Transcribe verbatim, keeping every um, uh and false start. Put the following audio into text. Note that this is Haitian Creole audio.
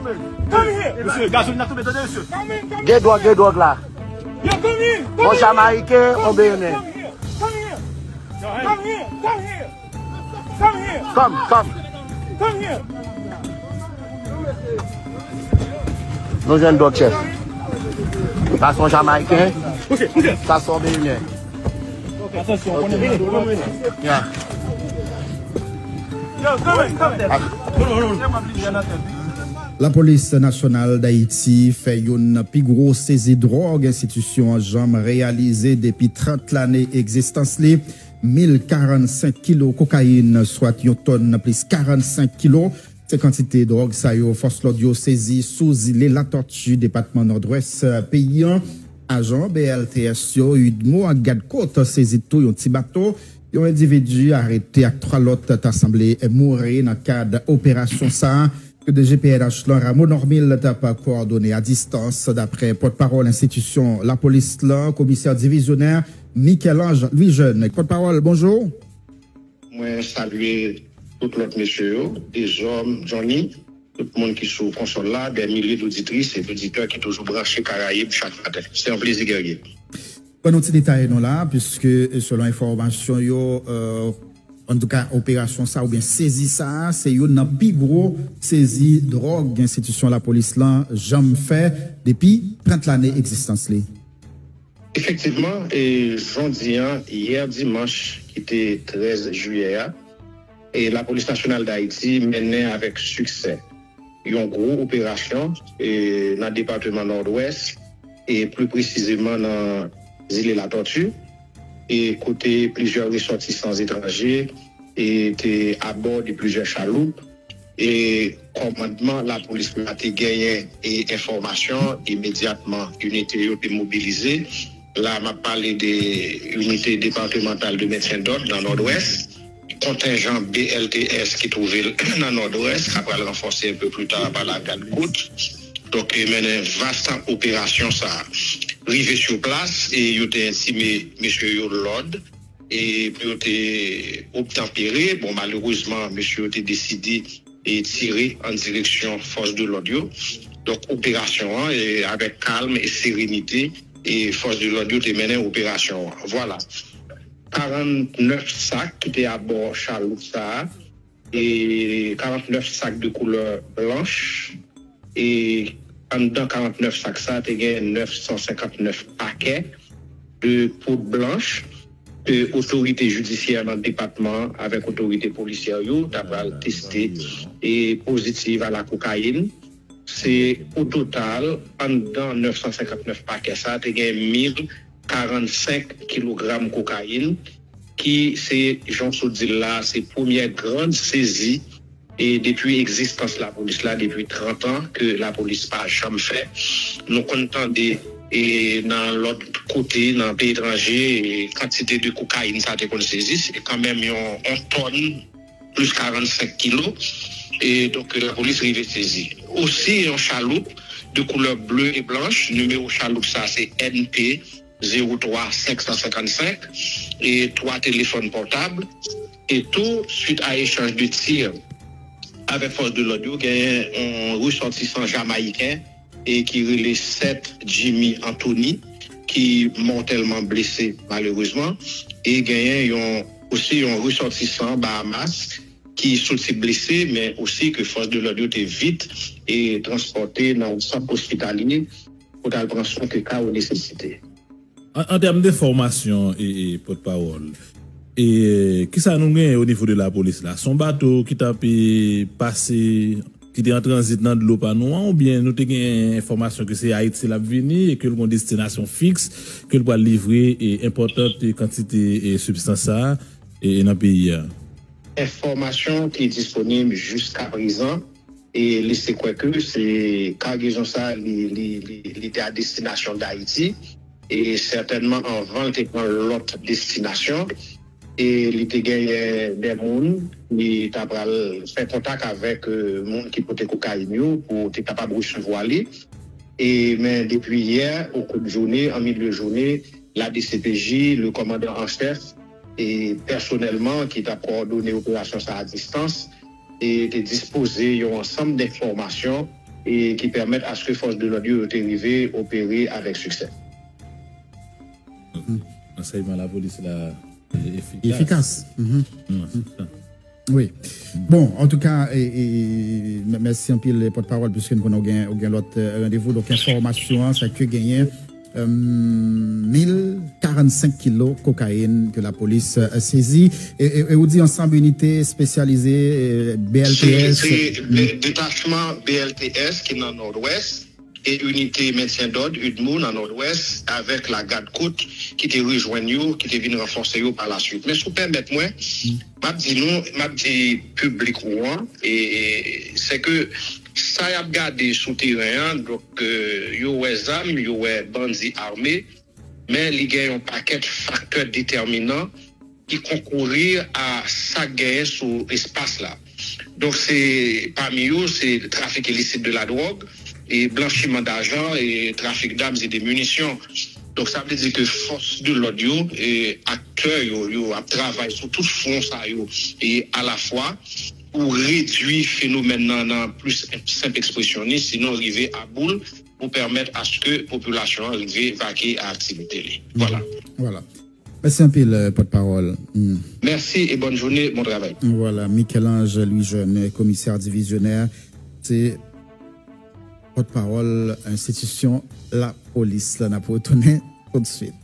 Mesye, gazolin ap tonbe, tande, mesye. Gen dwòg, gen dwòg la. Yon Jamayiken, yon Beneyen. Come, come. Nou jwenn dwòg, chèf. Sa se yon Jamayiken. Sa se yon Beneyen. Yeah. Lapolis Nasyonal Dayiti fè youn nan pi gwo sezi dwòg enstitisyon an janm reyalize depi trant lane egzistans li. Mil karannsenk kilo kokayin, swat yon tòn plis karannsenk kilo, se kantite dwòg sa yo fòs lòd yo sezi sou zile Latòti, depatman Nòdwès, eh, peyi an. Ajan B L T S yo, UDMO ak Gad Kot, sezi tou yon ti bato. Yon endividi arete ak twa lòt ta sanble mouri nan kad operasyon sa a ke D G P N H lan, Rameau Normil, t ap kowòdone a distans, daprè pòtpawòl enstitisyon lapolis lan, komisè divizyonè Michel-Ange Louis Jeune. Pòtpawòl, bonjou. Mwen salye tout lòt mesye yo, Dezòm, Johnny, tout moun ki sou konsòl la, dè milye doditris e doditè ki toujou branche Karayib chak maten. Se yon plezi, Guerrier. Ban nou ti detay non la, piske, eh, selon enfòmasyon yo, eh, antouka, operasyon sa oubyen sezi sa, se youn nan pi gwo sezi dwòg enstitisyon lapolis lan janm fè depi trant lane egzistans li. Efektivman, e, jodi a, yè dimanch, ki te trèz jiyè a, e, Lapolis Nasyonal Dayiti mennen avèk siksè yon gwo operasyon, e, nan depatman Nòdwès, e pli presizeman nan zile Latòti, e kote plizyè resòtisan etranje, e, te abò de plizyè chaloup, e kòmandman lapolis la te genyen, e, enfòmasyon, imedyatman inite yo te mobilize. La, m ap pale de inite depatmantal de mentyen dòd nan Nòdwès, kontenjan B L T S ki twouve l nan Nòdwès, k ap pral ranfòse enpe pli ta pa la Gad Kot. Donk, e mennen vas operasyon sa a. Rive sou plas, e yo te entime mesye yo lòd, e pou yo te obtanpere. Bon, malerezman, mesye yo te deside, e, tire an direksyon fòs de lòd yo. Donk, operasyon an, e, avèk kalm e serenite, e, fòs de lòd yo te mennen operasyon an. Vwala. Karannèf sak ki te abò chaloup sa a, e karannèf sak de koulè blanch, e anndan karannèf sak sa, te gen nèf san senkannèf pakè de poud blanch ke otorite jidisyè nan depatman an avèk otorite polisyè yo ta pral teste e pozitiv a la kokayin. Se o total, anndan nèf san senkannèf pakè sa, te gen mil karannsenk kilogram kokayin, ki se, jan w sot di l la, se premyè grann sezi, e depi egzistans lapolis la, depi trant an, ke lapolis pa janm fè. Nou konn tande, e nan lòt kote, nan peyi etranje, e kantite de kokayin sa te konn sezi, se kanmenm yon, yon tòn plis karannsenk kilo. E donk, lapolis rive sezi. Osi, yon chaloup de koulè ble e blanch, nimewo chaloup sa se N P zewo twa senk san senkannsenk, e twa telefòn pòtab, e tou, swit a echanj de tir avèk fòs de lòd yo, genyen yon resòtisan jamayiken, e ki rele Seth Jimmy Anthony, ki mòtèlman blese, malerezman, e genyen yon, osi yon resòtisan Bahamas ki soti blese, men osi ke fòs de lòd yo te vit e transpòte nan yon sant ospitalye pou t al pran swen ke ka yo nesesite. An, an tèm de fòmasyon, e, e, pòtpawòl, e, kisa nou genyen o nivo de lapolis la? Se yon bato ki t ap, e, pase, ki te an tranzit nan dlo pa nou an, oubyen nou te gen enfòmasyon ke se Ayiti l ap vini e ke l gon destinasyon fiks, ke l pral livre, e, enpòtan kantite, e, sibstans sa a, e, nan peyi a? Enfòmasyon ki disponib jiskaprezan, e lese kwè ke se kagezon sa a, li, li, li, li te a destinasyon Dayiti, e sètènman anvan l te pran lòt destinasyon, e li te genyen de moun, li ta pral fè kontak avèk, e, moun ki pote kokayin yo pou te kapab resevwa li. E, men depi yè, o kou de jounen, an milye jounen, la D C P J, le kòmandan an chèf, e pèsonèlman, ki t ap kowòdone operasyon sa a distans, e te dispoze yon ansanm de enfòmasyon e ki pèmèt aske fòs de lòd yo, yo te rive opere avèk siksè. Ansèyman lapolis la efikas. Efikas. Mhm. Non, se sa. Wi. Bon, antouka, e, e, mèsi anpil pòtpawòl, piske n konnen ou gen, ou gen lòt eh, randevou. Donk, enfòmasyon an, sa ke genyen, eh, mil karannsenk kilo kokayin ke lapolis eh, sezi. E, e, e ou di ansanm inite espesyalize eh, B L T S. Se detachman B L T S ki nan Nòdwès e inite mentyen dòd, UDMO, nan Nòdwès, avèk lagad kot ki te rejwenn yo, ki te vin ranfòse yo pa laswit. Men si w pèmèt mwen, m ap di nou, m ap di piblik ou an, e, e, se ke sa y ap gade sou teren an, donk, euh, yo wè zam, yo wè bandi ame, men li gen yon pakèt faktè detèminan ki konkouri a sa k genyen sou espas la. Donk, se pami yo, se trafik ilisit de la dwòg, e blanchiman dajan, e trafik dam e de minisyon. Donk, sa vle di ke fòs de lòd yo, e aktè yo, yo ap travay sou tout fwon sa yo, e alafwa pou redwi fenomèn nan nan plis senp ekspresyon ni, sinon rive a boul pou pèmèt aske popilasyon an rive vake a aktivite li. Vwala. Vwala. Mèsi anpil, eh, pòtpawòl. Hmm. Mèsi e bòn jounen, bon travay. Vwala, Michel-Ange Louis Jeune, komisè divizyonè, se pòtpawòl enstitisyon lapolis la. N ap retounen tout de suite.